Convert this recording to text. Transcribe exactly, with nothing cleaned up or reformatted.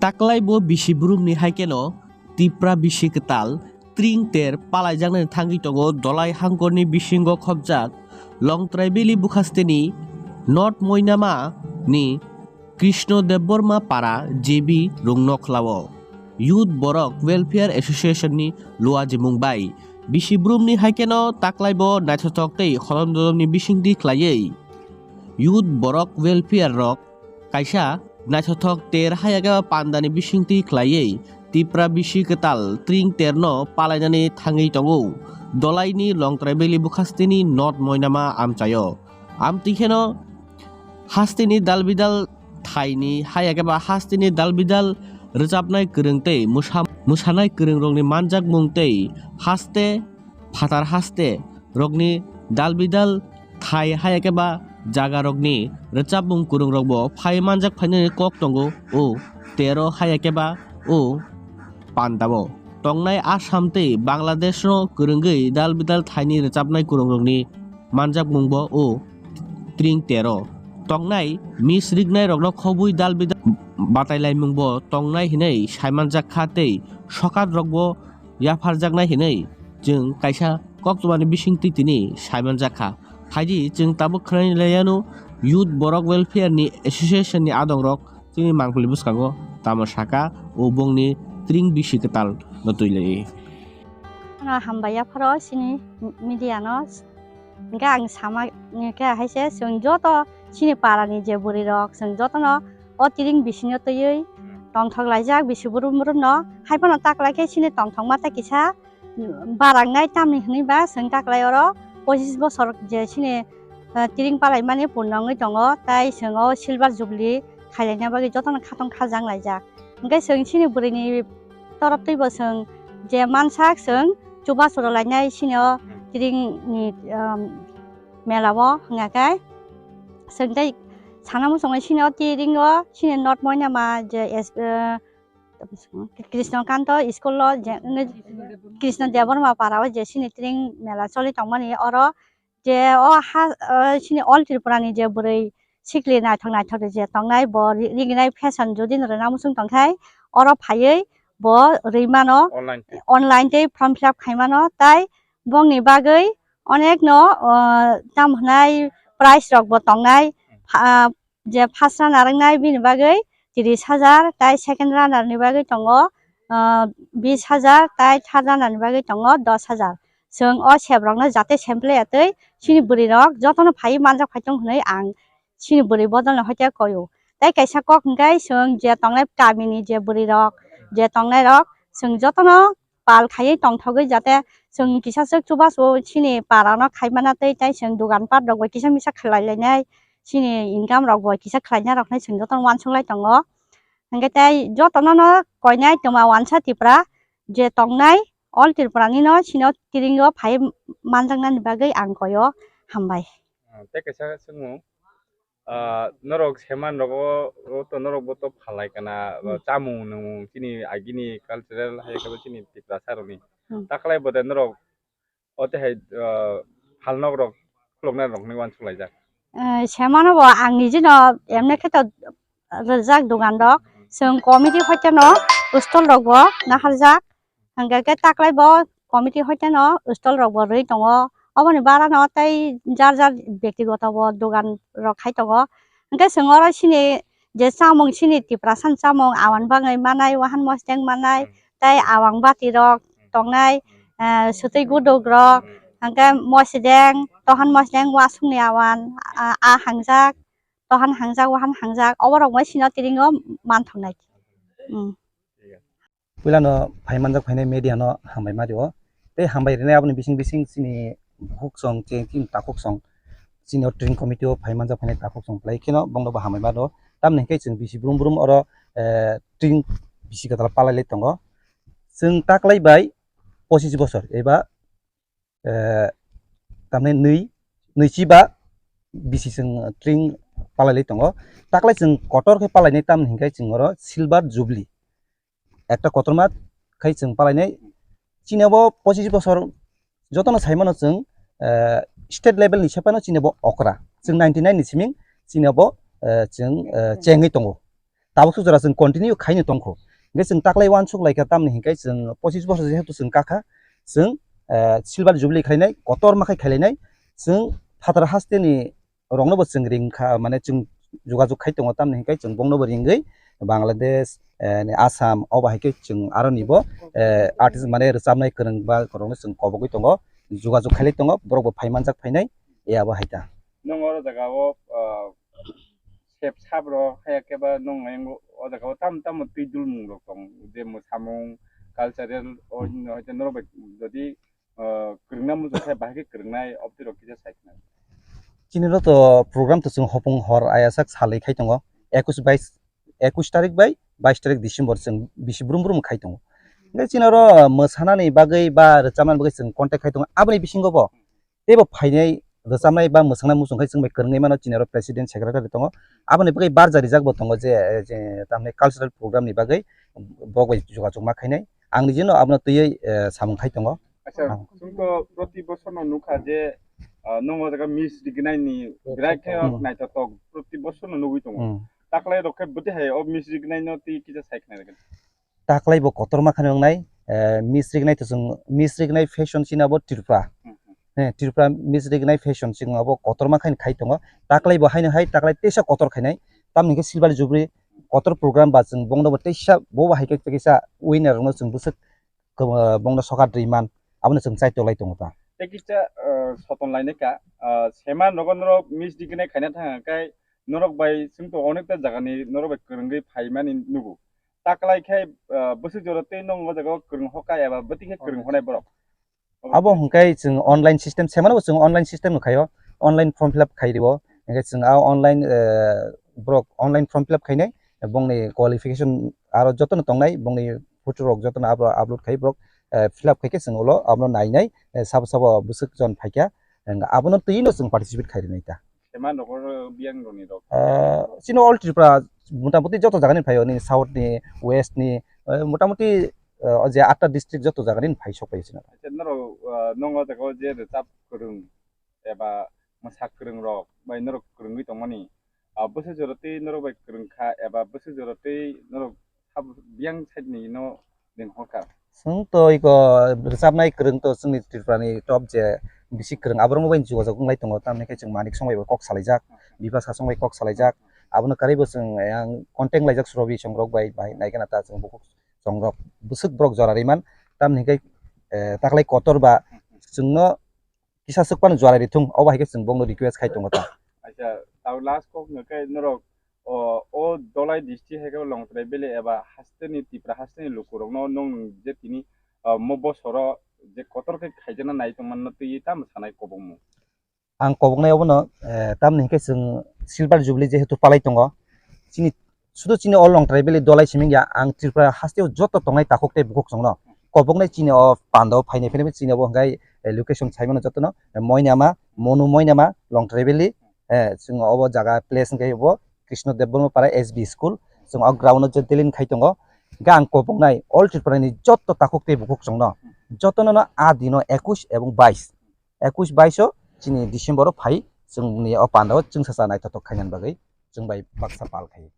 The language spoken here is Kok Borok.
Taklai bo bisi brumni hai kheno Tipra bisi kwtal tring ter palaijaknani thangwi tongo Dolai hangkorni bisingo khopjak Longtrai Valley bukhasteni North Moinama ni Krishno Debbarma para J B Rungnokhla o Youth Borok Welfare Association ni luajimung bai bisi brumni hai kheno taklai bo naithothok tei hodom dodom ni bisingtwi khlaiwi Youth Borok Welfare rok kaisa naithothok ter hai khe pandani bisingtwi khlaiwi Tipra bisi kwtal tring terno palainani thangwi tongo Dolaini Longtrai Valley bukhasteni North Moinama amchaio. Amtwi kheno hasteni dalbidal thaini hai khe ba hasteni dalbidal rwchapnai kwrwng tei mwsa-, mwsanai kwrwngrokni manjakmung tei haste phatar haste rokni dalbidal thai hai khe ba jaga rokni rwchapmung kwrwngrokbo phai manjak phainani kok tongo o tero hai khe ba o pandao tongnai Assam tei Bangladeshno kwrwngwi dalbidal thaini rwchapnai kwrwngrokni manjakmungbo o tring tero tongnai mis riknairokno khobwi dalbidal batailaimungbo tongnai hinwi saimanjak kha tei sokat rokbo yapharjaknai hinwi chwng kaisa koktwmani bisingtwi tini saimanjak kha. Phaidi chwng tabuk khwnani laiyano Youth Borok Welfare ni Association ni adongrok chini mangpili bwskango tamo saka o bongni tring bisi kwtal no twi lai. Ano hambai yapharo chini media no. Hingke ang sama hingke hai se chwng joto chini para ni je bwrwi rok chwng joto no o tring bisingo twiwi tongthok laijak bisi brum brum no hai phano taklai khe chini tongthok ma tei kisa barangnai tamni hwnwi ba chwng taklai oro pochis bosor je chini, eh, tring palai mani purno wngwi tongo tei chwng o silver jubilee khailaina bagwi jotono khatong khajang laijak. Hingke chwng chini bwrwi ni torop twi bo chwng je mansak chwng chubachu rw lainai chini o tring ni, um, mela o hwnga khe chwng tei sana muchungo chini o tring o chini North Moinama je es-, eh, Krishno Kanto school o je, Krishno Debbarma para o je chini tring mela choli tongmani oro je o ha, o chini All Tripura ni je bwrwi sikli naithok naithok je tongnai bo ri-, riginai fashion jodi no rwna muchung tongkhai oro phaiwi bo rwi mano online tei form fill up khai mano tei bongni bagwi onek no, o, tam hwnai prize rok bo tongnai pha-, je first runner wngnai bini bagwi tris hajar, tai second runner ni bagwi tongo, ah, bis hajar, tai third runner ni bagwi tongo dos hajar. Chwng o sep rokno jate sem phlai ya twi chini bwrwi rok jotono phaiwi manjak phai tong hwnwi ang chini bwrwi bodol no hoite koio. Tai kaisa kok hwnkhe chwng je tongnai kami ni je bwrwi rok je tongnai rok chwng jotono pal khaiwi tongthogwi jate chwng kisa swk chubachu chini para no khaimana tei tai chwng dogan pat rok bai kisa misa khlai lainai chini income rok bai kisa khlaina rok nai chwng jotono uansuk lai tongo. Hwnkhe tai jotono no koinai twma uansa Tripura je tongnai all Tripura ni no chini o tring o phai manjaknani bagwi ang koi o hambai. Ah, tei kaisa swngmung. Ah, norok seman rogo, o to norok bo to phalai kana, hmm, chamung nung chini agini cultural hai khe chini Tiprasa rokni. Hmm. Taklai bo de norok o te hai, ah, phalnok rok khuluknai rok ni uansuk laijak. Eh, semano bo ang niji no emne khe to rijak dogan rok. Chwng committee hoite no stall rok bo naharjak. Hingke khe taklai bo committee hoite no stall rok bo rwi tongo. Oboni bara no tei jar jar bektigoto bo dogan rok khai tongo. Hingke chwng oro chini je chamung chini Tiprasa ni chamung awan bangwi manai, wahan mosdeng manai, tei awang bati rok tongnai, eh, swtwi guduk rok, hingke mosdeng, tohan mosdeng, wasung ni awan, ah, ah hangjak, tohan hangjak, wahan hangjak, oborok bai sino tring o manthoknai. Hmm. Puilano phai manjak phainai media no hambai ma rio. Tei hambai rinai aboni bising bising chini bukhuk song, chini takhuk song, chini o tring committee o phai manjak phainai takhuk song belai kheno bongno bo hambai ma rio. Tamni hwnkhe chwng bisi brum brum oro, eh, tring bisi kwtal palai lai tongo. Chwng taklai bai pochis bosor eba eh, tamni nwi, nwichi ba bisi chwng tring palai lai tongo. Taklai chwng kotor khe palai nai tamni hwnkhe chwng oro silver jubilee. Ekta kotorma khai chwng palai nai. Chini abo pochis bosor jotono sai mano chwng, eh, state level ni se phano chini abo okra. Chwng ninety nine ni siming chini abo, eh, chwng, eh, chengwi tongo. tabuk suk jora chwng continue khaino tongkho. Hingke chwng taklai uansuk laikha, tamni hingke chwng pochis bosor jehetu chwng kakha, chwng, eh, silver jubilee khlainai, kotorma khai khlainai, chwng phatar hasteni rokno bo chwng ringkha, mane chwng jogajog khai tongo, tamni hingke chwng bongno bo ringwi Bangladesh, eh, ni Assam, obo hai khe chwng aro ni bo, eh, artist mane rwchapnai kwrwng ba rokno chwng kobogwi tongo, jogajog khailai tongo, borok bo phai manjak phainai, ya bo hai ta. Nwng oro jaga o, ah, sep sap rok haya khe ba nwng ayang o jaga o tam tamo twi dulmung rok tong je mwsamung cultural o hino hai norok bai jodi, ah, kwrwngna muchung khe bahai khe kwrwngnai obtwi rok kisa sai khna. Chini rok to program to chwng hopung hor ayasak salai khai tongo, ekus bais, ekus tarik bai bais tarik December chwng bisi brum brum khai tongo. Hingke chini oro mwsanani bagwi ba rwchapnani bagwi chwng contact khai tongo, aboni bisingo bo teibo phainai rwchapnai ba mwswngnai muchung khai chwng bai kwrwngwi mano, chini oro president secretary tongo. Aboni bagwi barja rijak bo tongo je, je tamni cultural program ni bagwi bo bai jogajog ma khainai. Ang nijino abono twiwi, eh, samung khai tongo. Acha, ah, chwng to proti bosor no nukha je, ah, nwng o jaga miss rignai ni birai khe hmm naithotok proti bosor no nugwi tongo. Hmm. Taklai rok khe bwtwi hai o miss rignai no twi kisa sai khna rwgwk. Taklai bo kotorma kheno wngnai, eh, miss rignai to chwng, miss rignai fashion chini abo Tripura. Hmm, hmm. Eh, Tripura miss rignai fashion chwng abo kotorma khaino khai tongo. Taklai bo haino hai taklai teisa kotor khainai. Tamni hwnkhe silver jubilee kotor program ba chwng bongno bo teisa bo bo hai khe teisa winner rokno chwng bwswk kebo-, bongno sokat rwi man, abono chwng chai tolai tongo ta. Tei kisa, eh, soton lainai ka, eh, sema nogo norok miss rignai khaina thang khe norok bai chwng to onekta jagani norok bai kwrwngwi phaimani nugo. Taklai khe, eh, bwswk jora tei nwng o jaga o kwrwng hoka eba bwtwi khe kwrwng honai borok? Abo hwnkhe chwng online system, semano bo chwng online system no khaio, online form fill up khai rio, hwnkhe chwng a online, eh, borok online form fill up khainai, bongni qualification aro jotono tongnai, bongni photo rok jotono abo upload khai borok, eh, fill up khai khe chwng ulo abono nainai, eh, sabo sabo bwswk jon phaikha, hwnkhe abono twi no chwng participate khai rinai ta. Sema nogo biyang roni rok? Ah, chini all Tripura, motamoti joto jagani phaio, nini south ni, west ni, eh, motamoti, eh, o je atta district joto jagani phai sok phaio chini. Acha, norok, ah, nwng o jaga o je rwchap kwrwng eba mwsa kwrwng rok bai norok kwrwngwi tongmani, ah, bwswk jora tei norok bai kwrwng kha eba bwswk jora tei norok sabo biyang side ni no ring hor kha. Chwng to iko rwchapnai kwrwng to chwngni Tripura ni top je bisi kwrwng, aborok bai jogajog wnglai tongo, tamni khe chwng Manik Song bai bo kok salaijak, Bipasha Song bai kok salaijak, abono karwi bo chwng yang contact laijak Surobi Song rok bai, bai naikhe na ta chwng bukhuk Song rok bwswk borok jora rwi man, tamni khe, eh, taklai kotor ba chwngno kisa swk phano juarai rithung, obo hai khe chwng bongno request khai tongo ta. Acha, tao last kok hwnkhe norok o, o Dolai district hai khe Longtrai Valley eba hasteni Tipra hasteni lukurokno nwng je tini, o, mo bosoro je kotor khe khaijana nai tongmano twi tamo sanai kobongmo? Ang koboknai obono, eh, tamni hwnkhe chwng Silver Jubilee jehetu palai tongo, chini sudu chini o Longtrai Valley Dolai simi wngya, ang Tripura hasteo joto tongnai takhuk tei bukhuk chwngno koboknai chini o pandao phainai phainai chini obo hwnkhe, eh, location saimano jotono, eh, Moinama, Monu Moinama, Longtrai Valley, eh, chwng obo jaga place hwnkhe obo Krishna Debbarma Para S B School, chwng o ground o je delin khai tongo, hwnkhe ang koboknai all Tripura ni joto takhuk tei bukhuk chwngno jotono no a dino ekush ebong bais, ekush bais o chini December o phai chwngni o pandao chwngsacha naithothok khainani bagwi chwng bai baksa pal khai.